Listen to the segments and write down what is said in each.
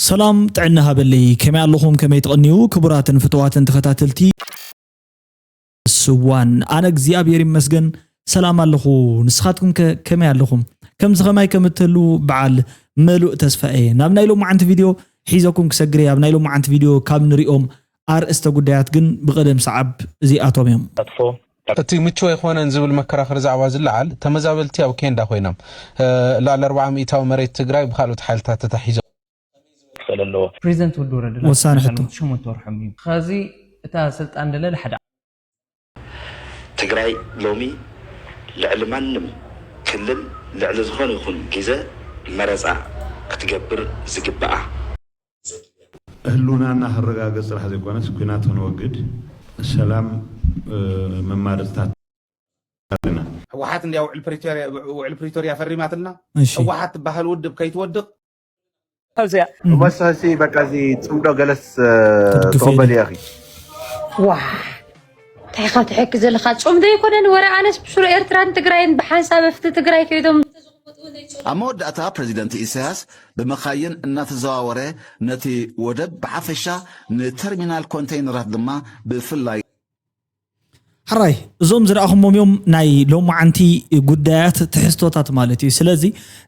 ሰላም ጥዕና ሃበለይ፣ ከመይ ኣለኹም? ከመይ ትቕንዩ? ክቡራትን ፍቱዋትን ተኸታተልቲ ስዋን፣ ኣነ እግዚኣብሔር ይመስገን ሰላም ኣለኹ። ንስኻትኩም ከ ከመይ ኣለኹም? ከምዚ ኸማይ ከም እትህልዉ በዓል መሉእ ተስፋ እየ። ናብ ናይ ሎማዓንቲ ቪድዮ ሒዘኩም ክሰግር እየ። ኣብ ናይ ሎማዓንቲ ቪድዮ ካብ ንሪኦም ኣርእስተ ጉዳያት ግን ብቐደም ሰዓብ እዚኣቶም እዮም። እቲ ምቹ ኣይኮነን ዝብል መከራኸሪ ዛዕባ ዝለዓል፣ ተመዛበልቲ ኣብ ኬንዳ ኮይኖም፣ እ፣ ልዕሊ ኣርብዓ ሚእታዊ መሬት ትግራይ ብካልኦት ሓይልታት ተታሒዞም። ክኽእል ኣለዎ። ፕሬዚደንት ወዲ ወረደ ወሳኒ ሕቶ። ሸሞንተ ወርሖም እዩ። ኸዚ እታ ስልጣን ደለለ ሓደ ትግራይ ሎሚ ልዕሊ ማንም ክልል ልዕሊ ዝኾነ ይኹን ግዘ መረፃ ክትገብር ዝግብኣ ህልውናና ክረጋገፅ ጥራሕ ዘይኮነስ፣ ኲናት ክነወግድ፣ ሰላም መማረፅታት ኣለና። ህወሓት እንዲያ ውዕል ፕሪቶርያ ፈሪማትልና። እሺ። ህወሓት ትበሃል ውድብ ከይትወድቕ ኣብዚኣ መሰሲ በቃ እዚ ፅምዶ ገለስ ትድግፍ ተቐበል የለ። ያኺ ዋ እንታይ ኢኻ ትሕኪ ዘለኻ? ጾም ዘይኮነን ወረ ኣነስ ብስሩ ኤርትራን ትግራይን ብሓንሳብ ኣብቲ ትግራይ ከይዶም ኣብ መወዳእታ ፕረዚደንት ኢሳያስ ብመኻይን እናተዘዋወረ ነቲ ወደብ ብሓፈሻ ንተርሚናል ኮንተይነራት ድማ ብፍላይ ሕራይ እዞም ዝረኣኹሞም እዮም ናይ ሎማዓንቲ ጉዳያት ትሕዝቶታት ማለት እዩ። ስለዚ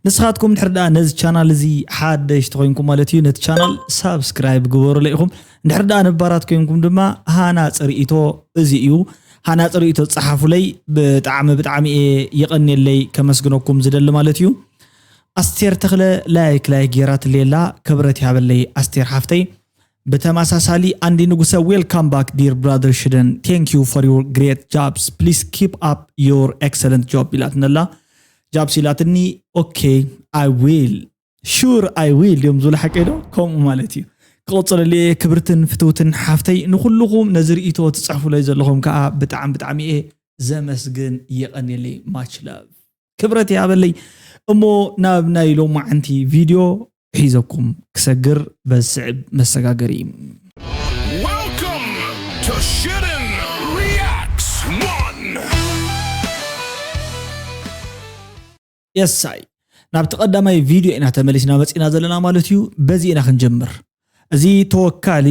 ንስኻትኩም ድሕር ደኣ ነዚ ቻናል እዚ ሓደሽቲ ኮይንኩም ማለት እዩ ነቲ ቻናል ሳብስክራይብ ግበሩለ ኢኹም። ድሕር ደኣ ነባራት ኮይንኩም ድማ ሃናፂ ርእይቶ እዚ እዩ። ሃናፂ ርእይቶ ጸሓፉለይ። ብጣዕሚ ብጣዕሚ እየ የቐንየለይ ከመስግነኩም ዝደሊ ማለት እዩ። ኣስቴር ተኽለ ላይክ ላይክ ጌራትለይ ኣላ። ክብረት ይሃበለይ ኣስቴር ሓፍተይ። ብተመሳሳሊ ኣንዲ ንጉሰ welcome back dear brother ሽደን thank you for your great jobs please keep up your excellent job ኢላትነላ። ጃብስ ኢላትኒ okay I will sure I will እዮም ዝብሉ ሓቀይ ዶ ከምኡ ማለት እዩ። ክቕፅለሉ እየ ክብርትን ፍትውትን ሓፍተይ ንኩልኹም ነዚ ርእይቶ ትፅሕፉለይ ዘለኹም ከዓ ብጣዕሚ ብጣዕሚ እየ ዘመስግን። የቐንየለይ much love። ክብረት ይሃበለይ። እሞ ናብ ናይ ሎማዓንቲ ቪድዮ ሒዘኩም ክሰግር በዚ ስዕብ መሰጋገሪ። Welcome to Shitten Reacts one. የሳይ ናብቲ ቀዳማይ ቪድዮ ኢና ተመሊስና መፂና ዘለና ማለት እዩ። በዚ ኢና ክንጀምር። እዚ ተወካሊ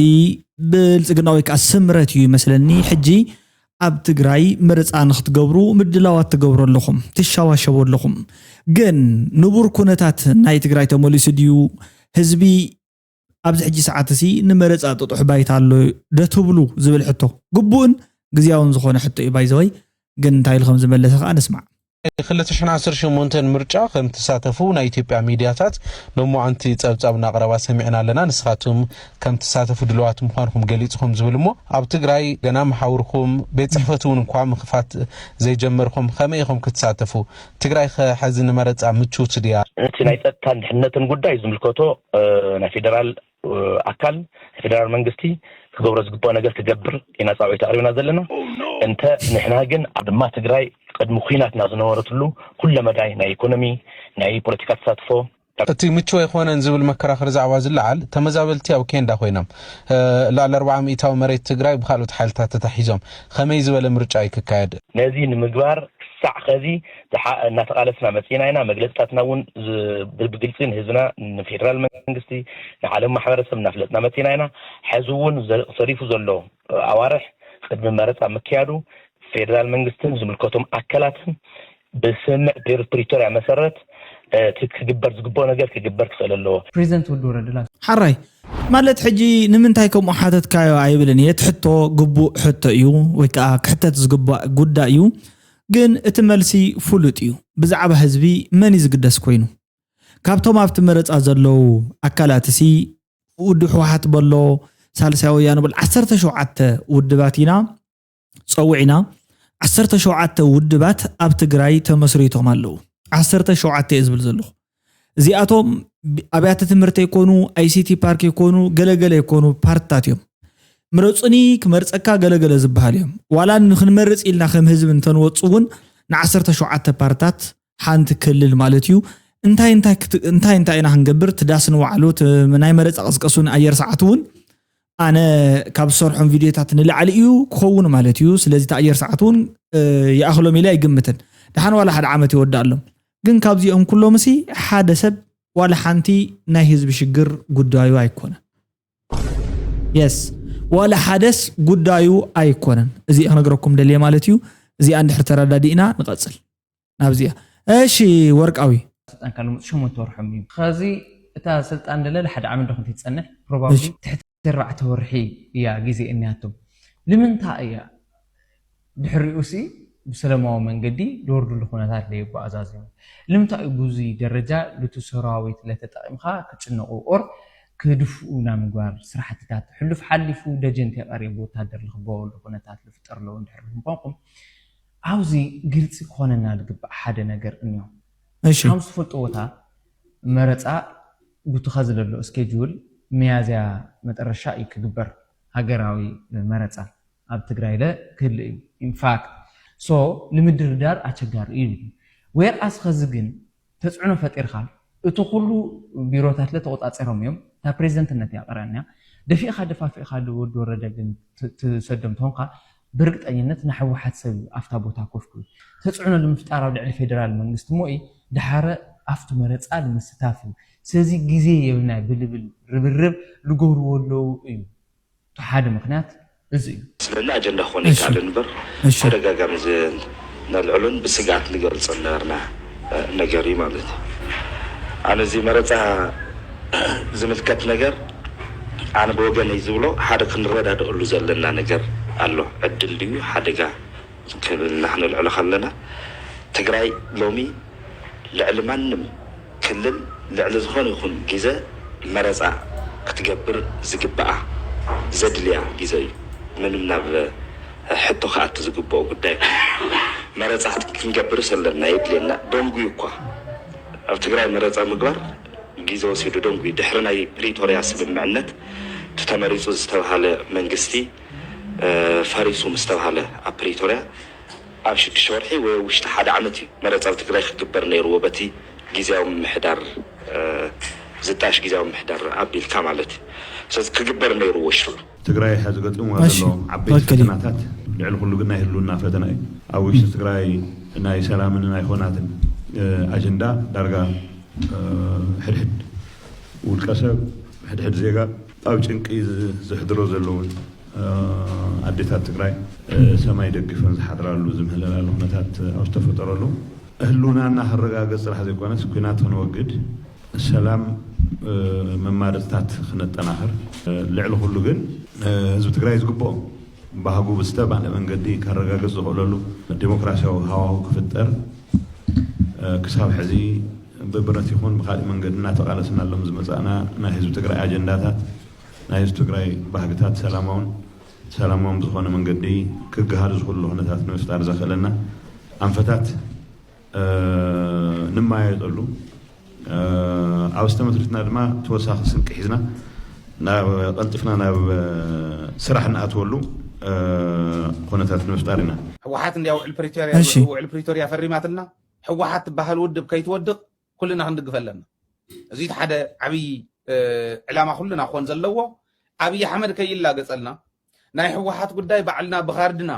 ብልፅግና ወይ ከዓ ስምረት እዩ ይመስለኒ። ሕጂ ኣብ ትግራይ መረፃ ንክትገብሩ ምድላዋት ትገብሩ ኣለኹም፣ ትሻዋሸቡ ኣለኹም። ግን ንቡር ኩነታት ናይ ትግራይ ተመሊሱ ድዩ? ህዝቢ ኣብዚ ሕጂ ሰዓት እዚ ንመረፃ ጥጡሕ ባይታ ኣሎ ዶ ትብሉ ዝብል ሕቶ ግቡእን ግዝያውን ዝኾነ ሕቶ እዩ። ባይዘወይ ግን እንታይ ኢሉ ከም ዝመለሰ ከዓ ንስማዕ። ክልተ ሽሕን ዓሰርተ ሸሞንተን ምርጫ ከም ትሳተፉ ናይ ኢትዮጵያ ሚድያታት ሎማዓንቲ ፀብፃብ እናቕረባ ሰሚዕና ኣለና። ንስኻትኩም ከም ትሳተፉ ድልዋት ምዃንኩም ገሊፅኹም ዝብል እሞ ኣብ ትግራይ ገና መሓውርኩም ቤት ፅሕፈት እውን እንኳ ምኽፋት ዘይጀመርኩም ከመይ ኢኹም ክትሳተፉ? ትግራይ ከ ሐዚ ንመረፃ ምችውቲ ድያ? እቲ ናይ ፀጥታን ድሕነትን ጉዳይ ዝምልከቶ እ፣ ናይ ፌደራል እ፣ ኣካል ናይ ፌደራል መንግስቲ ክገብሮ ዝግባኦ ነገር ክገብር ኢና ፃውዒት ኣቕሪብና ዘለና። እንተ ንሕና ግን ኣብ ድማ ትግራይ ቅድሚ ኩናትና ዝነበረትሉ ኩለመዳይ ናይ ኢኮኖሚ ናይ ፖለቲካ ተሳትፎ እቲ ምቹ ኣይኮነን ዝብል መከራኸሪ ዛዕባ ዝለዓል ተመዛበልቲ ኣብ ኬንዳ ኮይኖም እ፣ ልዕሊ ኣርብዓ ሚእታዊ መሬት ትግራይ ብካልኦት ሓይልታት ተታሒዞም ከመይ ዝበለ ምርጫ እዩ ክካየድ? ነዚ ንምግባር ክሳዕ ኸዚ ዝሓ- እናተቓለስና መፂና ኢና። መግለፅታትና እውን ዝ- ብ- ብግልፂ ንህዝብና ንፌደራል መንግስቲ ንዓለም ማሕበረሰብ እናፍለጥና መፂና ኢና። ሕዚ እውን ዘ- ሰሪፉ ዘሎ ኣዋርሕ ቅድሚ መረፃ ምክያዱ ፌደራል መንግስትን ዝምልከቶም ኣካላትን ብስምምዕ ፕሪ- ፕሪቶርያ መሰረት እቲ ክግበር ዝግብኦ ነገር ክግበር ክኽእል ኣለዎ። ፕሬዚደንት ወዲ ወረደ ሓራይ ማለት ሕጂ ንምንታይ ከምኡ ሓተትካዮ ኣይብልን እየ። እቲ ሕቶ ግቡእ ሕቶ እዩ ወይ ከዓ ክሕተት ዝግባእ ጉዳይ እዩ። ግን እቲ መልሲ ፍሉጥ እዩ። ብዛዕባ ህዝቢ መን እዩ ዝግደስ ኮይኑ? ካብቶም ኣብቲ መረፃ ዘለዉ ኣካላት እሲ ውድብ ህወሓት በሎ ሳልሳይ ወያነ በሎ ዓሰርተ ሸውዓተ ውድባት ኢና ፀዊዕና። ዓሰርተ ሸውዓተ ውድባት ኣብ ትግራይ ተመስሪቶም ኣለዉ። ዓሰርተ ሸውዓተ እየ ዝብል ዘለኹ። እዚኣቶም ብ- ኣብያተ ትምህርቲ ይኮኑ፣ ኣይሲቲ ፓርክ ይኮኑ፣ ገለገለ ይኮኑ ፓርትታት እዮም። ምረፁኒ ክመርፀካ ገለገለ ዝበሃል እዮም። ዋላ ንክንመርፅ ኢልና ከም ህዝቢ እንተንወፁ እውን ንዓሰርተ ሸውዓተ ፓርትታት ሓንቲ ክልል ማለት እዩ። እንታይ እንታይ ክት- እንታይ እንታይ ኢና ክንገብር? እቲ ዳስ ንባዕሉ እቲ ናይ መረፃ ቀስቀሱን ኣየር ሰዓት እውን ኣነ ካብ ዝሰርሖም ቪድዮታት ንላዕሊ እዩ ክኸውን ማለት እዩ። ስለዚ እቲ ኣየር ሰዓት እውን እ፣ ይኣኽሎም ኢለ ኣይግምትን። ደሓን ዋላ ሓደ ዓመት ይወዳእሎም። ግን ካብዚኦም ኩሎም እሲ ሓደ ሰብ ዋላ ሓንቲ ናይ ህዝቢ ሽግር ጉዳዩ ኣይኮነን። የስ፣ ዋላ ሓደስ ጉዳዩ ኣይኮነን። እዚ ክነግረኩም ደልየ ማለት እዩ። እዚኣ እንድሕር ተረዳዲእና ንቐጽል ናብዚኣ። እሺ፣ ወርቃዊ። ስልጣን ካብ ልሙፅ ሸሞንተ ወርሖም እዩ። ከዚ እታ ስልጣን ደለለ ሓደ ዓመት ዶ ክንት ትፀንሕ ፕሮባብሊ እሺ። ትሕቲ ኣርባዕተ ወርሒ እያ ግዜ እኒያቶም። ንምንታይ እያ ድሕሪኡ ሲ ብሰለማዊ መንገዲ ዝወርድሉ ኩነታት ለየጓዓዛዝዮም? ንምንታይ እዩ ብዙ ደረጃ ልቱ ሰራዊት ለተጠቂምካ ክጭነቁ ኦር ክድፍኡ ና ምግባር ስራሕትታት ሕሉፍ ሓሊፉ ደጀን ተቀሪቡ ወታደር ልክበወሉ ኩነታት ልፍጠር ኣለዎ እንድሕር ምኳንኩም ኣብዚ ግልፂ ክኾነና ዝግባእ ሓደ ነገር እኒኦ። እሺ ከም ዝፈልጥዎ እታ መረፃ ጉትኻ ዝለሎ ስኬጁል ሚያዝያ መጠረሻ እዩ ክግበር ሃገራዊ መረፃ ኣብ ትግራይ ለ ክህሉ እዩ። ኢንፋክት ሶ ንምድርዳር ኣቸጋሪ እዩ። ዌር ኣስ ኸዚ ግን ተፅዕኖ ፈጢርካ እቲ ኩሉ ቢሮታት ለ ተቆፃፂሮም እዮም። እታ ፕሬዚደንትነት እያ ቀረንያ ደፊእካ ደፋፊእካ ወዲ ወረደ ግን ት- ትሰዶም ተኾንካ ብርግጠኝነት ናይ ህወሓት ሰብ እዩ ኣብታ ቦታ ኮፍ ክብል ተፅዕኖ ንምፍጣር ኣብ ልዕሊ ፌደራል መንግስቲ ሞኢ ድሓረ ኣብቲ መረፃ ንምስታፍ እዩ። ስለዚ ግዜ የብልና ብልብል ርብርብ ልገብርዎ ኣለዉ እዩ። እቲ ሓደ ምክንያት እዚ እዩ። ስለና ኣጀንዳ ክኾነ እሺ። ይከኣል እምበር እሺ ተደጋጋሚ ዝ- ነልዕሎን ብስግኣት ንገልፆ ነበርና እ፣ ነገር እዩ ማለት እዩ። ኣነ እዚ መረፃ ዝምልከት ነገር ኣነ ብወገነይ ዝብሎ ሓደ ክንረዳድእሉ ዘለና ነገር ኣሎ። ዕድል ድዩ ሓደጋ ክብል ናክነልዕሎ ከለና ትግራይ ሎሚ ልዕሊ ማንም ክልል ልዕሊ ዝኾነ ይኹን ግዘ መረፃ ክትገብር ዝግበኣ ዘድልያ ግዘ እዩ። ምንም ናብ ሕቶ ክኣቱ ዝግበኦ ጉዳይ ኣይኮነን። መረፃ ክንገብርስ ኣለና የድልየና። ደንጉዩ እኳ ኣብ ትግራይ መረፃ ምግባር ግዘ ወሲዱ ደንጉዩ ድሕሪ ናይ ፕሪቶርያ ስምምዕነት እቲ ተመሪፁ ዝተብሃለ መንግስቲ ፈሪሱ ምስ ተብሃለ ኣብ ፕሪቶርያ ኣብ ሽዱሽተ ወርሒ ወይ ኣብ ውሽጢ ሓደ ዓመት እዩ መረፃ ኣብ ትግራይ ክግበር ነይርዎ በቲ ግዝያዊ ምምሕዳር ዝጣሽ ግዝያዊ ምምሕዳር ኣቢልካ ማለት እዩ። ስለዚ ክግበር ነይርዎ ሽዑ። ትግራይ ሕዚ ገጢምዋ ዘሎ ዓበይቲ ፈተናታት ልዕሊ ኩሉ ግን ናይ ህልውና ፈተና እዩ። ኣብ ውሽጢ ትግራይ ናይ ሰላምን ናይ ኾናትን ኣጀንዳ ዳርጋ ሕድሕድ ውልቀ ሰብ ሕድሕድ ዜጋ ኣብ ጭንቂ ዘሕድሮ ዘለውን ኣዴታት ትግራይ ሰማይ ደግፈን ዝሓድራሉ ዝምህለላሉ ኩነታት ኣብ ዝተፈጠረሉ ህልውናና ክረጋገፅ ጥራሕ ዘይኮነስ ኩናት ክንወግድ ሰላም መማረፅታት ክነጠናኽር ልዕሊ ኩሉ ግን ህዝቢ ትግራይ ዝግብኦ ባህጉ ብዝተባለ መንገዲ ከረጋግፅ ዝኽእለሉ ዴሞክራሲያዊ ሃዋሁ ክፍጠር ክሳብ ሕዚ ብብረት ይኹን ብካሊእ መንገዲ እናተቓለስናሎም ዝመፃእና ናይ ህዝቢ ትግራይ ኣጀንዳታት ናይ ህዝቢ ትግራይ ባህግታት ሰላማውን ሰላማውን ብዝኾነ መንገዲ ክገሃዱ ዝኽእሉ ኩነታት ንምፍጣር ዘኽእለና ኣንፈታት ንመያየጠሉ ኣብ ዝተመስሪትና ድማ ተወሳኺ ስንቂ ሒዝና ናብ ቀልጢፍና ናብ ስራሕ ንኣትወሉ ኩነታት ንምፍጣር ኢና። ህወሓት እንዲያ ውዕል ፕሪቶርያ እሺ። ውዕል ፕሪቶርያ ፈሪማትልና ህወሓት ትበሃል ውድብ ከይትወድቕ ኩልና ክንድግፈ ኣለና። እዚ እቲ ሓደ ዓብዪ ዕላማ ኩልና ክኾን ዘለዎ ኣብይ ኣሕመድ ከይላገፀልና ናይ ህወሓት ጉዳይ ባዕልና ብኻርድና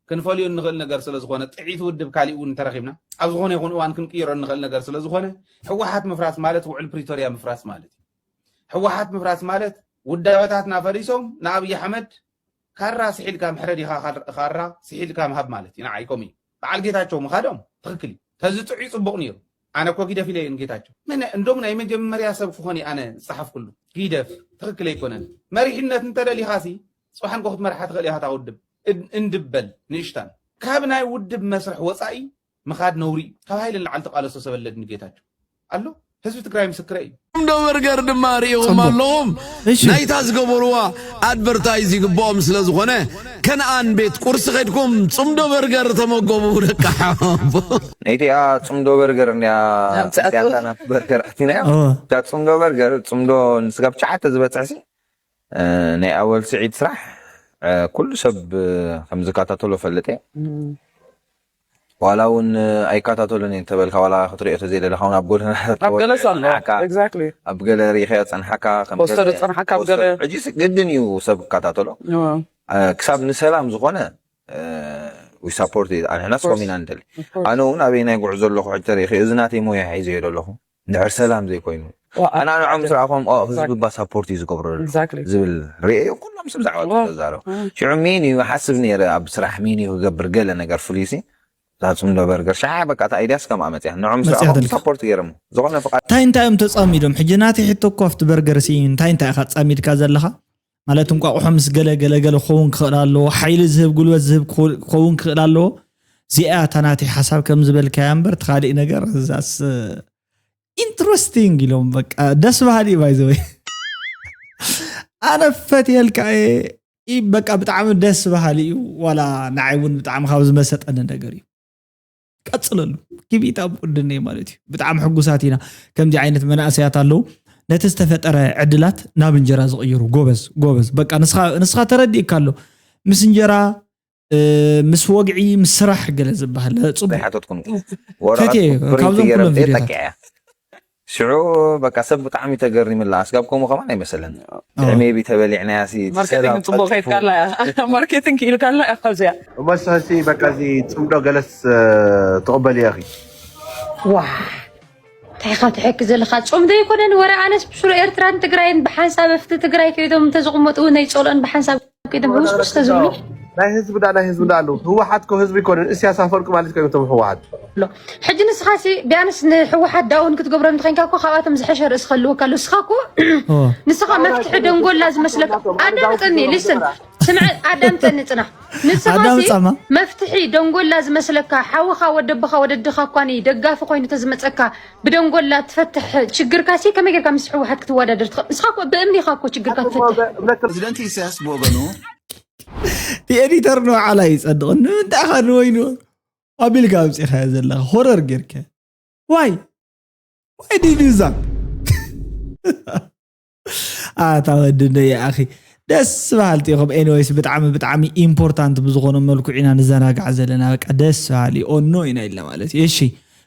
ክንፈልዮ እንኽእል ነገር ስለ ዝኾነ ጥዒት ውድብ ካሊእ እውን እንተረኺብና ኣብ ዝኾነ ይኹን እዋን ክንቅይሮ እንኽእል ነገር ስለ ዝኾነ ህወሓት ምፍራስ ማለት ውዕል ፕሪቶርያ ምፍራስ ማለት እዩ። ህወሓት ምፍራስ ማለት ውዳበታትና ፈሪሶም ንኣብይ ኣሕመድ ካራ ስሒልካ ምሕረድ ኢኻ ካራ ስሒልካ ምሃብ ማለት እዩ። ንዓይ ከምኡ እዩ። በዓል ጌታቸው ምኻዶም ትኽክል እዩ። ተዝጥዑ ጽቡቕ ነይሩ። ኣነ እኮ ጊደፍ ኢለ እየ ንጌታቸው። መን እንዶም ናይ መጀመርያ ሰብ ክኾን እየ ኣነ ዝጸሓፍኩሉ። ጊደፍ ትኽክል ኣይኮነን። መሪሕነት እንተደሊኻ ሲ ጽባሕ ንጎ ክትመርሓ ትኽእል ኢኻ እታ ውድብ። እን- እንድበል ንእሽታን ካብ ናይ ውድብ መስርሕ ወጻኢ ምኻድ ነውሪ እዩ። ካብ ሃይለ ንላዕሊ ተቓለሶ ሰብ ኣለድ ንጌታቸው ኣሎ። ህዝቢ ትግራይ ምስክረ እዩ። ጽምዶ በርገር ድማ ርእኹም ጽምዶ። ኣለኹም እሺ። ናይታ ዝገበርዋ ኣድቨርታይዝ ይግብኦም ስለ ዝኾነ ከነኣን ቤት ቁርሲ ከድኩም ጽምዶ በርገር ተመገቡ ደቂ ሓቦ። ናይቲኣ ጽምዶ በርገር እንዲያ ኣምጻእቶ። ጽያታ ናብ በርገር ኣቲናያ ኦ። እታ ጽምዶ በርገር ጽምዶ ንስጋብ ሸዓተ ዝበጽሕ ሲ እ፣ ናይ ኣወል ስዒድ ስራሕ እ፣ ኩሉ ሰብ እ፣ ከም ዝከታተሎ ፈልጥ እየ። ዋላ እውን እ፣ ኣይከታተሉን እየ እንተበልካ ዋላ ክትሪኦ ተዘይደለካ እውን ኣብ ጎደና ኣብ ገለ ኣሎ ጸንሓካ፣ exactly ኣብ ገለ ርኢኻዮ ጸንሓካ ከም ፖስተር ገለ- ጸንሓካ ኣብ ፖስተር- ገለ ሕጂ ሲ ግድን እዩ ሰብ ክከታተሎ እዎ፣ እ፣ ክሳብ ንሰላም ዝኾነ we support it ኣንሕናስ Of course. ኮሚና ንደሊ of course። ኣነ እውን ኣበይ ናይ ጉዕዞ ኣለኹ ሕጂ ተሪኺ እዚ ናተይ ሞያ ሒዘዮ ዘለኹ ድሕር ሰላም ዘይኮይኑ ኣና ንዖም ስራኾም ህዝቢ ባሳፖርት እዩ ዝገብረሉ ዝብል ርኤ ኩሎም ሰብ ዛዕባ ተዛረቡ። ሽዑ ሚን እዩ ሓስብ ነይረ ኣብ ስራሕ ሚን እዩ ክገብር ገለ ነገር ፍሉይሲ ዛፅምዶ በርገር ሻሓ በቃ እታ ኣይድያስ ከምኣ መፅያ ንዖም ስራኾም ሳፖርት ገይሮም ዝኾነ ፍቃድ እንታይ እንታይ እዮም ተፃሚዶም? ሕጂ ናተይ ሕቶ እኮ ኣብቲ በርገር ሲ እንታይ እንታይ ኢኻ ፃሚድካ ዘለኻ? ማለት እንቋቑሖ ምስ ገለ ገለ ገለ ክኸውን ክኽእል ኣለዎ፣ ሓይሊ ዝህብ ጉልበት ዝህብ ክኸውን ክኽእል ኣለዎ። እዚኣ እታ ናተይ ሓሳብ ከም ዝበልካያ እምበር እቲ ካሊእ ነገር እዛስ ኢንትረስቲንግ ኢሎም በቃ ደስ በሃሊ እዩ ባይዘወይ ኣነ ፈትየልካ እየ ኢ በቃ ብጣዕሚ ደስ በሃሊ እዩ ዋላ ንዓይ እውን ብጣዕሚ ካብ ዝመሰጠኒ ነገር እዩ ቀፅለሉ ኪቢታ ቡድን ማለት እዩ ብጣዕሚ ሕጉሳት ኢና ከምዚ ዓይነት መናእሰያት ኣለዉ ነቲ ዝተፈጠረ ዕድላት ናብ እንጀራ ዝቕይሩ ጎበዝ ጎበዝ በቃ ንስኻ ተረዲእካ ኣሎ ምስ እንጀራ ምስ ወግዒ ምስ ስራሕ ገለ ዝበሃል ፅቡቅ ዘይሓተትኩን ወረቐት ፈትየ ፕሪንት ካብዞም ገይረ ኩሎም ምፅእ ቪድዮታት ጠቂዐ ሽዑ በቃ ሰብ ብጣዕሚ ተገሪምላ ኣስጋብ ከምኡ ከማን ኣይመሰለን ሜቢ ተበሊዕናያ ሲ ማርኬቲንግ ጽቡቅ ከይድካላ እያ ማርኬቲንግ ክኢልካላ እያ ካብዚያ እሞ ንስኺ በቃ እዚ ፅምዶ ገለስ ትቕበልዮ ኢኺ ዋ እንታይ ኢኻ ትሕኪ ዘለኻ ጾም ዘይኮነን ወረ ኣነስ ብስሩ ኤርትራን ትግራይን ብሓንሳብ ኣብቲ ትግራይ ከይዶም እንተዝቕመጡ እውን ኣይጸልኦን ብሓንሳብ ከይዶም ህውስውስ ተዝብሉ ናይ ህዝቢ ዳ ናይ ህዝቢ ዳ ኣለዉ ህወሓት ኮ ህዝቢ ይኮነን እስያስ ኣፈወርቂ ማለት ኮይኖም ቶም ህወሓት ኣሎ ሕጂ ንስኻሲ ቢያንስ ንህወሓት ዳውን ክትገብሮም እንተኾይንካ እኮ ካብኣቶም ዝሐሸ ርእሲ ከልወካ ኣሎ እስኻ እኮ ንስኻ መፍትሒ ደንጎላ ዝመስለካ ኣዳምፀኒ ሊስን ስምዐ ኣዳምፀኒ ፅና ንስኻሲ ኣዳምፀማ መፍትሒ ደንጎላ ዝመስለካ ሓውኻ ወደብኻ ወደድኻ እኳኒ ደጋፊ ኮይኑ ተዝመፀካ ብደንጎላ ትፈትሕ ችግርካ ሲ ከመይ ጌርካ ምስ ህወሓት ክትወዳደር ትኽእል ንስኻ እኮ ብእምኒ ኢኻ እኮ ችግርካ ትፈትሕ ፕሬዚደንት ኢሳያስ ብወገኑ ኤዲተር ንባዕላ ይፀድቕ ንምንታይ ኢኻ ንወይኑ ኣቢልካ ኣምፂኻዮ ዘለኻ ሆረር ጌርካ ዋይ ዋይ ዲዱዛ ኣታ ወድነ ይኣኺ ደስ በሃልቲ ኢኹም ኤኒወይስ ብጣዕሚ ብጣዕሚ ኢምፖርታንት ብዝኾነ መልኩ ኢና ንዘናጋዕ ዘለና በቃ ደስ በሃሊ ኦኖ ኢና ኢልና ማለት እዩ እሺ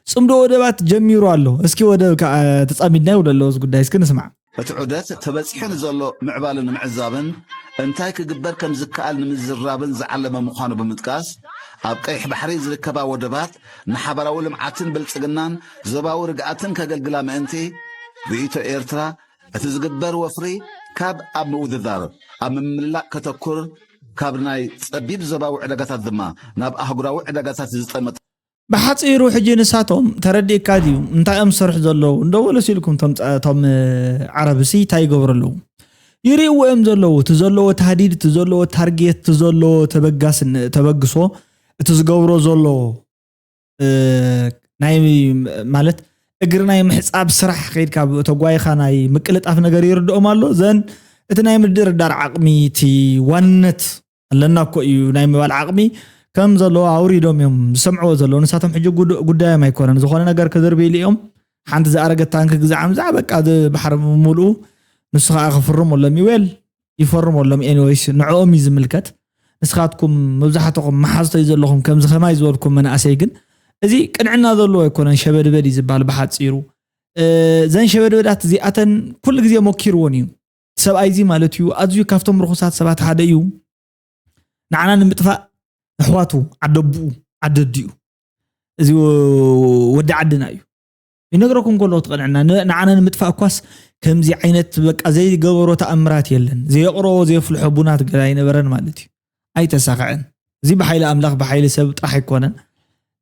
ፅምዶ ወደባት ጀሚሩ ኣሎ እስኪ ወደብ ተፃሚድና ይብሎ ኣለዎስ ጉዳይ እስኪ ንስማዕ እቲ ዑደት ተበጺሑ ንዘሎ ምዕባለ ንምዕዛብን እንታይ ክግበር ከም ዝከኣል ንምዝራብን ዝዓለመ ምዃኑ ብምጥቃስ፣ ኣብ ቀይሕ ባሕሪ ዝርከባ ወደባት ንሓባራዊ ልምዓትን ብልጽግናን ዞባዊ ርግኣትን ከገልግላ ምእንቲ፣ ርእይቶ ኤርትራ፣ እቲ ዝግበር ወፍሪ ካብ ኣብ ምውድዳር ኣብ ምምላእ ከተኩር፣ ካብ ናይ ጸቢብ ዞባዊ ዕዳጋታት ድማ ናብ ኣህጉራዊ ዕዳጋታት ዝጠመተ ብሓፂሩ ሕጂ ንሳቶም ተረዲእካ ድዩ እንታይ እዮም ዝሰርሑ ዘለዉ እንዶ ወለስ ኢልኩም ቶም ቶም ዓረብሲ እንታይ ይገብሩ ኣለዉ ይርእይዎ እዮም ዘለዉ እቲ ዘለዎ ታህዲድ እቲ ዘለዎ ታርጌት እቲ ዘለዎ ተበጋስን ተበግሶ እቲ ዝገብሮ ዘሎ ናይ ማለት እግሪ ናይ ምሕፃብ ስራሕ ከይድካ ተጓይኻ ናይ ምቅልጣፍ ነገር ይርድኦም ኣሎ ዘን እቲ ናይ ምድርዳር ዓቕሚ እቲ ዋንነት ኣለና እኮ እዩ ናይ ምባል ዓቕሚ ከም ዘለዎ ኣውሪዶም እዮም ዝሰምዕዎ ዘለዉ ንሳቶም ሕጂ ጉዳዮም ኣይኮነን ዝኾነ ነገር ክዝርብይሉ እዮም ሓንቲ ዝኣረገት ታንኪ ግዛዕ ምዛዕ በቃ ባሕሪ ምሉኡ ንሱ ከዓ ክፍርም ኣሎ ሚዌል ይፈርም ኣሎ ኤኒወይስ ንዕኦም እዩ ዝምልከት ንስኻትኩም መብዛሕትኹም መሓዝቶ እዩ ዘለኹም ከምዚ ከማይ ዝበልኩም መናእሰይ ግን እዚ ቅንዕና ዘለዎ ኣይኮነን ሸበድበድ እዩ ዝበሃል ብሓፂሩ ዘን ሸበድበዳት እዚኣተን ኩሉ ግዜ ሞኪርዎን እዩ ሰብኣይ እዚ ማለት እዩ ኣዝዩ ካብቶም ርኹሳት ሰባት ሓደ እዩ ንዓና ንምጥፋእ ኣሕዋቱ ዓደቡኡ ዓደዲኡ እዚ ወዲ ዓድና እዩ ይነግረኩም ከሎ ትቐንዕና ንዓና ንምጥፋእ እኳስ ከምዚ ዓይነት በቃ ዘይገበሮ ተኣምራት የለን ዘየቕረቦ ዘየፍልሖ ቡናት ገላ ኣይነበረን ማለት እዩ ኣይተሳኽዐን እዚ ብሓይሊ ኣምላኽ ብሓይሊ ሰብ ጥራሕ ኣይኮነን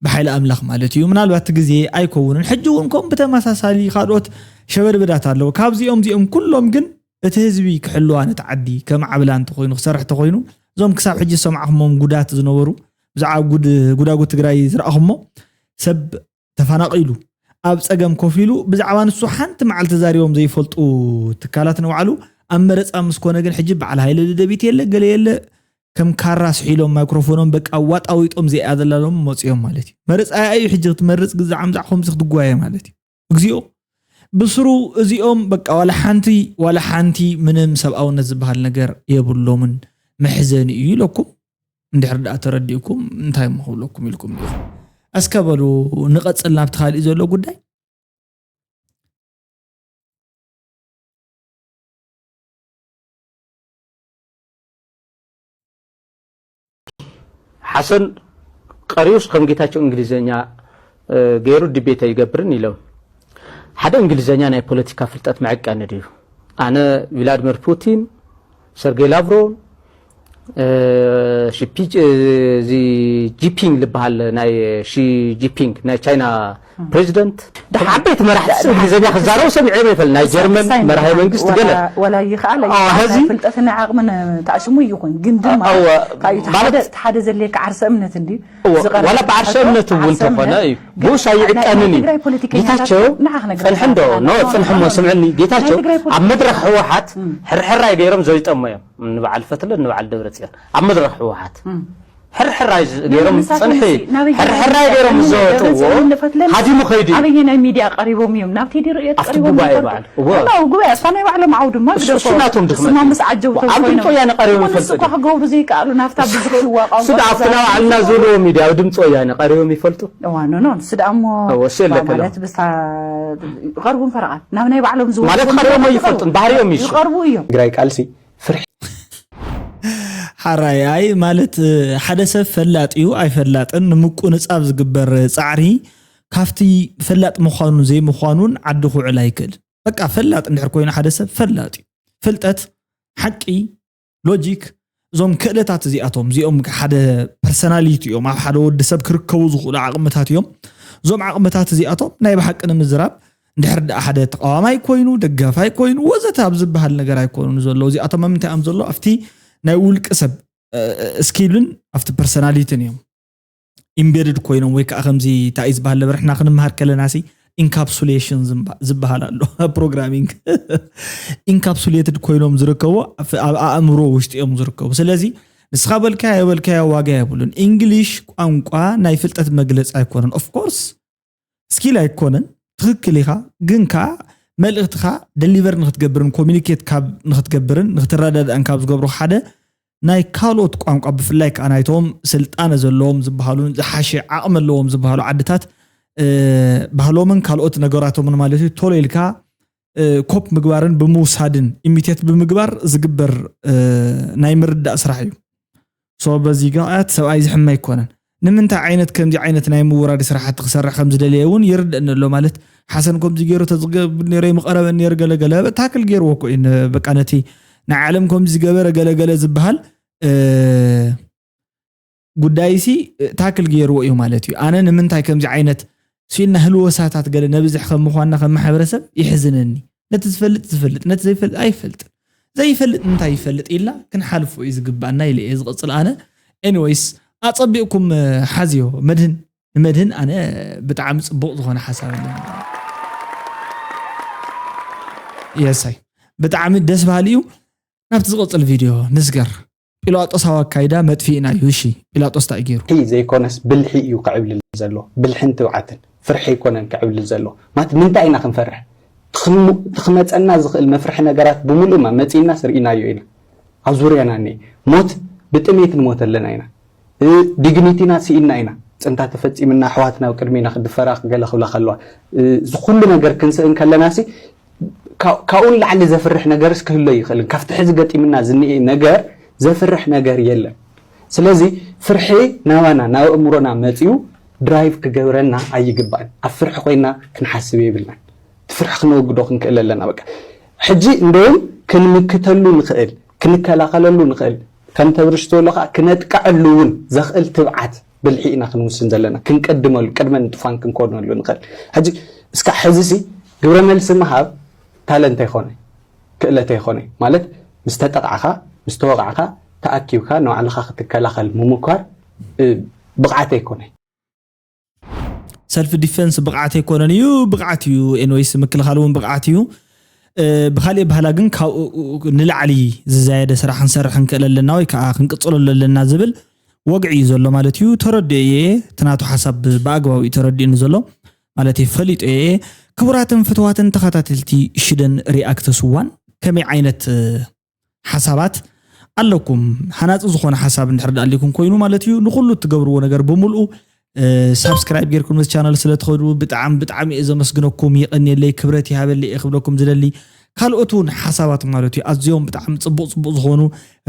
ብሓይሊ ኣምላኽ ማለት እዩ ምናልባት ግዜ ኣይከውንን ሕጂ እውን ከም ብተመሳሳሊ ካልኦት ሸበድበዳት ኣለዉ ካብዚኦም እዚኦም ኩሎም ግን እቲ ህዝቢ ክሕልዋ ነቲ ዓዲ ከም ዓብላ እንተኮይኑ ክሰርሕ ተኮይኑ እዞም ክሳብ ሕጂ ዝሰማዕኩሞም ጉዳት ዝነበሩ ብዛዕባ ጉዳጉድ ትግራይ ዝረኣኹሞ ሰብ ተፈናቒሉ ኣብ ፀገም ኮፍ ኢሉ ብዛዕባ ንሱ ሓንቲ መዓልቲ ተዛሪቦም ዘይፈልጡ ትካላት ንባዕሉ ኣብ መረፃ ምስ ኮነ ግን ሕጂ በዓል ሃይለ ደደቢት የለ ገለ የለ ከም ካራ ስሒሎም ማይክሮፎኖም በቃ ዋጣዊጦም ዘይኣዘላሎም መፅዮም ማለት እዩ መረፃ እዩ ሕጂ ክትመርፅ ግዛዕ ምዛዕ ከምዚ ክትጓየ ማለት እዩ እግዚኣብሔር ብስሩ እዚኦም በቃ ዋላ ሓንቲ ዋላ ሓንቲ ምንም ሰብኣውነት ዝበሃል ነገር የብሎምን መሕዘኒ እዩ ኢለኩም እንድሕር ደኣ ተረዲእኩም እንታይ እሞ ክብለኩም ኢልኩም ዲኹም እስከ በሉ ንቐፅል ናብቲ ካሊእ ዘሎ ጉዳይ ሓሰን ቀሪዩስ ከም ጌታቸው እንግሊዝኛ ገይሩ ድቤት ኣይገብርን ኢሎም ሓደ እንግሊዘኛ ናይ ፖለቲካ ፍልጠት መዐቀኒ ድዩ? ኣነ ቪላድሚር ፑቲን፣ ሰርጌይ ላቭሮቭ፣ እ፣ ሺ ፒ-፣ እዚ ጂፒንግ ዝበሃል ናይ ሺ ጂፒንግ ናይ ቻይና ፕሬዚደንት፣ ዓበይቲ መራሕቲ እንግሊዘኛ ክዛረቡ ሰሚዐ ይፈል ናይ ጀርመን መራሒ መንግስቲ ገለ ወላ ይኸኣል ሕዚ ፍልጠትን ዓቕምን ተኣሽሙ ይኹን ግን ድማ ማለት ሓደ ዘድልየካ ዓርሰ እምነት እንዲ ዋላ ብዓርሰ እምነት እውን ተኾነ እዩ ብኡስ ኣይዕቀንን እዩ። ጌታቸው ፅንሕ እንዶ ኖ ፅንሕ እሞ ስምዕኒ ጌታቸው ኣብ መድረክ ህወሓት ሕርሕራይ ገይሮም ዘሪጠሞ እዮም። ንበዓል ፈትለ ንበዓል ደብረ ፅዮን ኣብ መድረክ ህወሓት ሕርሕራይ ገይሮም ፅንሒ ሕርሕራይ ገይሮም ዝዘወጥዎ ሃዲሙ ከይዱ እዩ። ኣበየናይ ሚድያ ቀሪቦም እዮም ናብ ቴዲ ርእየት ቀሪቦም ጉባኤ በዓል ጉባኤ ኣስፋ ናይ ባዕሎም ዓው ድማ ግደፎ ናቶም ድኽመት ስማ ምስ ዓጀቡ ኣብ ድምፂ ወያነ ቀሪቦም ይፈልጡ እኳ ክገብሩ ዘይከኣሉ ናብታ ብዝኽእልዋ ቋንቋ ስዳ ኣብቲ ናባዕልና ዝብልዎ ሚድያ ኣብ ድምፂ ወያነ ቀሪቦም ይፈልጡ እዋ ኖ ኖ ስዳ እሞ እወ፣ እሱ የለከሎም። ማለት ብስታ ይቐርቡ ፈረቓት ናብ ናይ ባዕሎም ዝወ ማለት ቀሪቦም ኣይፈልጡን ባህሪኦም እዩ እሱ። ይቐርቡ እዮም ትግራይ ቃልሲ ፍርሒ ሓራይ ኣይ ማለት ሓደ ሰብ ፈላጥ እዩ ኣይፈላጥን ንምቁንጻብ ዝግበር ፃዕሪ ካብቲ ፈላጥ ምዃኑን ዘይምዃኑን ዓዲ ክውዕል ኣይክእል። በቃ ፈላጥ እንድሕር ኮይኑ ሓደ ሰብ ፈላጥ እዩ። ፍልጠት፣ ሓቂ፣ ሎጂክ፣ እዞም ክእለታት እዚኣቶም እዚኦም ሓደ ፐርሰናሊቲ እዮም። ኣብ ሓደ ወዲ ሰብ ክርከቡ ዝኽእሉ ዓቕምታት እዮም። እዞም ዓቕምታት እዚኣቶም ናይ ብሓቂ ንምዝራብ እንድሕር ደኣ ሓደ ተቃዋማይ ኮይኑ ደጋፋይ ኮይኑ ወዘተ ኣብ ዝበሃል ነገር ኣይኮኑን ዘለዉ። እዚኣቶም ኣብ ምንታይ እዮም ዘለዉ? ኣብቲ ናይ ውልቂ ሰብ ስኪልን ኣብቲ ፐርሰናሊትን እዮም ኢምቤድድ ኮይኖም ወይ ከዓ ከምዚ እንታይ እዩ ዝበሃል ነበር ሕና ክንምሃር ከለና ሲ ኢንካፕሱሌሽን ዝበሃል ኣሎ ፕሮግራሚንግ ኢንካፕሱሌትድ ኮይኖም ዝርከቡ ኣብ ኣእምሮ ውሽጢ እዮም ዝርከቡ። ስለዚ ንስኻ በልካዮ ኣይበልካዮ ዋጋ የብሉን። ኢንግሊሽ ቋንቋ ናይ ፍልጠት መግለፂ ኣይኮነን። ኦፍኮርስ ስኪል ኣይኮነን፣ ትኽክል ኢኻ። ግን ከዓ መልእኽትኻ ደሊቨር ንክትገብርን ኮሚኒኬት ካብ ንክትገብርን ንክትረዳዳእን ካብ ዝገብሩ ሓደ ናይ ካልኦት ቋንቋ ብፍላይ ከዓ ናይቶም ስልጣነ ዘለዎም ዝበሃሉን ዝሓሸ ዓቕሚ ኣለዎም ዝበሃሉ ዓድታት ባህሎምን ካልኦት ነገራቶምን ማለት እዩ ቶሎ ኢልካ ኮፕ ምግባርን ብምውሳድን ኢሚቴት ብምግባር ዝግበር ናይ ምርዳእ ስራሕ እዩ። ሶ በዚ ግቕኣት ሰብኣይ ዝሕመ ኣይኮነን። ንምንታይ ዓይነት ከምዚ ዓይነት ናይ ምውራድ ስራሕቲ ክሰርሕ ከም ዝደለየ እውን ይርደእኒ ኣሎ። ማለት ሓሰን ከምዚ ገይሩ ተዝገብር ነይሩ ይምቐረበኒ ነይሩ ገለገለ ታክል ገይርዎ እኮ እዩ። በቃ ነቲ ናይ ዓለም ከምዚ ዝገበረ ገለገለ ዝበሃል ጉዳይሲ ታክል ገይርዎ እዩ ማለት እዩ። ኣነ ንምንታይ ከምዚ ዓይነት ስኢልና ህልወሳታት ገለ ነብዝሕ ከም ምዃንና ከም ማሕበረሰብ ይሕዝነኒ። ነቲ ዝፈልጥ ዝፈልጥ፣ ነቲ ዘይፈልጥ ኣይፈልጥን። ዘይፈልጥ እንታይ ይፈልጥ ኢልና ክንሓልፎ እዩ ዝግባኣና ኢለ እየ ዝቕፅል ኣነ። ኤኒወይስ ኣፀቢቕኩም ሓዝዮ መድህን ንመድህን ኣነ ብጣዕሚ ፅቡቕ ዝኾነ ሓሳብ ኣለኒ። የሳይ ብጣዕሚ ደስ በሃሊ እዩ። ናብቲ ዝቕፅል ቪድዮ ንስገር። ጲላጦሳዊ ኣካይዳ መጥፊእና እዩ። እሺ ጲላጦስ እንታይ ገይሩ? ዘይኮነስ ብልሒ እዩ ክዕብልል ዘሎ። ብልሕን ትብዓትን ፍርሒ ኣይኮነን ክዕብልል ዘሎ። ማለት ምንታይ ኢና ክንፈርሕ? ትኽመፀና ዝኽእል መፍርሒ ነገራት ብምሉእማ መፂእናስ ርኢናዮ ኢና። ኣብ ዙርያና እኒኤ ሞት ብጥሜት ንሞት ኣለና ኢና። ዲግኒቲና ስኢና ኢና። ፅንታ ተፈፂምና ኣሕዋትና ኣብ ቅድሚና ክድፈራ ገለ ክብላ ከለዋ እዚ ኩሉ ነገር ክንስእን ከለና ሲ ካብኡ ንላዕሊ ዘፍርሕ ነገርስ ክህሎ ይኽእልን ካብቲ ሕዚ ገጢምና ዝኒኤ ነገር ዘፍርሕ ነገር የለን። ስለዚ ፍርሒ ናባና ናብ ኣእምሮና መፂኡ ድራይቭ ክገብረና ኣይግባእን። ኣብ ፍርሒ ኮይና ክንሓስብ የብልናን። እቲ ፍርሒ ክነወግዶ ክንክእል ኣለና። በቃ ሕጂ እንደውም ክንምክተሉ ንኽእል ክንከላኸለሉ ንኽእል ከም ተብርሽ ዝበሎ ከዓ ክነጥቅዐሉ እውን ዘኽእል ትብዓት ብልሒ ኢና ክንውስን ዘለና ክንቀድመሉ ቅድመ ንጥፋን ክንኮነሉ ንኽእል። ሕጂ እስካ ሕዚ ሲ ግብረ መልሲ ምሃብ ታለንት ኣይኮነ ክእለት ኣይኮነ ማለት ምስ ተጠቕዓኻ ምስ ተወቕዕኻ ተኣኪብካ ንባዕልኻ ክትከላኸል ምምኳር ብቕዓት ኣይኮነ። ሰልፍ ዲፈንስ ብቕዓት ኣይኮነን እዩ ብቕዓት እዩ። ኤንወይስ ምክልኻል እውን ብቕዓት እዩ። ብካሊእ ባህላ ግን ካብኡ ንላዕሊ ዝዛየደ ስራሕ ክንሰርሕ ንክእል ኣለና ወይ ከዓ ክንቅፅለሉ ኣለና ዝብል ወግዒ እዩ ዘሎ ማለት እዩ። ተረዲኦ እየ እቲ ናቱ ሓሳብ ብኣግባቡ እዩ ተረዲኡኒ ዘሎ ማለት እዩ ፈሊጦ እየ። ክቡራትን ፍትዋትን ተኸታተልቲ ሽደን ሪኣክተስ ዋን ከመይ ዓይነት ሓሳባት ኣለኩም ሃናፂ ዝኾነ ሓሳብ እንድሕር ዳኣሊኩም ኮይኑ ማለት እዩ ንኩሉ እትገብርዎ ነገር ብምልኡ ሳብስክራይብ ጌርኩም ነዚ ቻናል ስለ ትኸዱ ብጣዕሚ ብጣዕሚ እየ ዘመስግነኩም። የቐንየለይ ክብረት ይሃበለይ እየ ክብለኩም ዝደሊ። ካልኦት እውን ሓሳባት ማለት እዩ ኣዝዮም ብጣዕሚ ፅቡቕ ፅቡቕ ዝኾኑ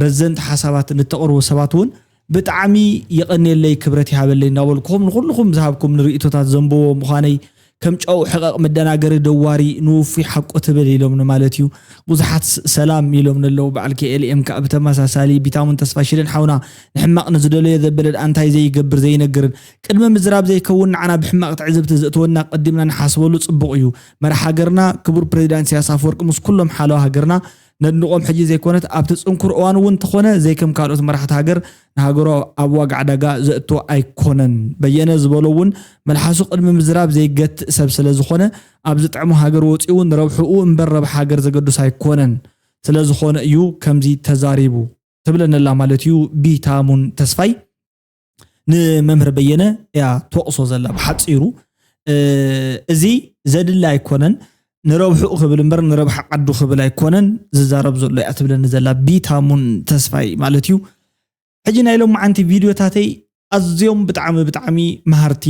ረዘንቲ ሓሳባት ንተቕርቡ ሰባት እውን ብጣዕሚ የቐንየለይ ክብረት ይሃበለይ እናበልኩም ንኩልኹም ዝሃብኩም ንርእቶታት ዘንብቦ ምዃነይ ከም ጨው ሕቐቕ መደናገሪ ደዋሪ ንውፉይ ሓቁ ትብል ኢሎም ማለት እዩ። ብዙሓት ሰላም ኢሎም ኣለዉ። በዓል ኬኤልኤም ከዓ ብተመሳሳሊ ቢታሙን ተስፋ ሽደን ሓውና ንሕማቕ ንዝደለዮ ዘበለድ ኣንታይ ዘይገብር ዘይነግርን ቅድሚ ምዝራብ ዘይከውን ንዓና ብሕማቕ ትዕዝብቲ ዘእትወና ቀዲምና ንሓስበሉ ጽቡቕ እዩ። መራሕ ሃገርና ክቡር ፕሬዚዳንት ኢሳያስ ኣፈወርቂ ምስ ኩሎም ሓለዋ ሃገርና ነድንቖም ሕጂ ዘይኮነት ኣብቲ ጽንኩር እዋን እውን እንተኾነ ዘይከም ካልኦት መራሕቲ ሃገር ንሃገሩ ኣብ ዋጋ ዕዳጋ ዘእቶ ኣይኮነን። በየነ ዝበሎ እውን መልሓሱ ቅድሚ ምዝራብ ዘይገትእ ሰብ ስለ ዝኾነ ኣብ ዝጥዕሞ ሃገር ወፂኡ እውን ረብሕኡ እምበር ረብሓ ሃገር ዘገድሱ ኣይኮነን። ስለ ዝኾነ እዩ ከምዚ ተዛሪቡ ትብለነላ ማለት እዩ ቢታሙን ተስፋይ። ንመምህር በየነ እያ ትወቕሶ ዘላ ብሓፂሩ። እዚ ዘድሊ ኣይኮነን። ንረብሕኡ ክብል እምበር ንረብሓ ዓዱ ክብል ኣይኮነን ዝዛረብ ዘሎ እያ ትብለኒ ዘላ ቢታሙን ተስፋይ ማለት እዩ። ሕጂ ናይ ሎማዓንቲ ቪድዮታተይ ኣዝዮም ብጣዕሚ ብጣዕሚ መሃርቲ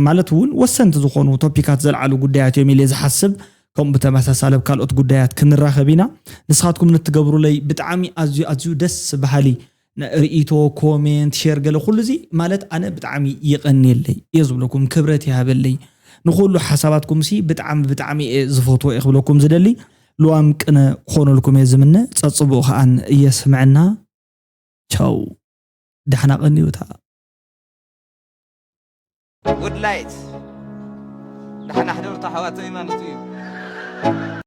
ማለት እውን ወሰንቲ ዝኾኑ ቶፒካት ዘልዓሉ ጉዳያት እዮም ኢለ ዝሓስብ። ከምኡ ብተመሳሳለ ኣብ ካልኦት ጉዳያት ክንራኸብ ኢና። ንስኻትኩም ንትገብሩለይ ብጣዕሚ ኣዝዩ ኣዝዩ ደስ በሃሊ ርእይቶ ኮሜንት ሼር ገለ ኩሉ እዚ ማለት ኣነ ብጣዕሚ ይቐንየለይ እየ ዝብለኩም። ክብረት ይሃበለይ ንኩሉ ሓሳባትኩም ሲ ብጣዕሚ ብጣዕሚ እየ ዝፈትዎ እየ ክብለኩም ዝደሊ። ልዋም ቅነ ክኾነልኩም እየ ዝምነ። ጸጽቡቕ ከኣን እየስምዐና። ቻው። ዳሕና ቀንዩታ። ውድላይት ዳሕና ሕደርታ ሓዋተይ ማለት እዩ።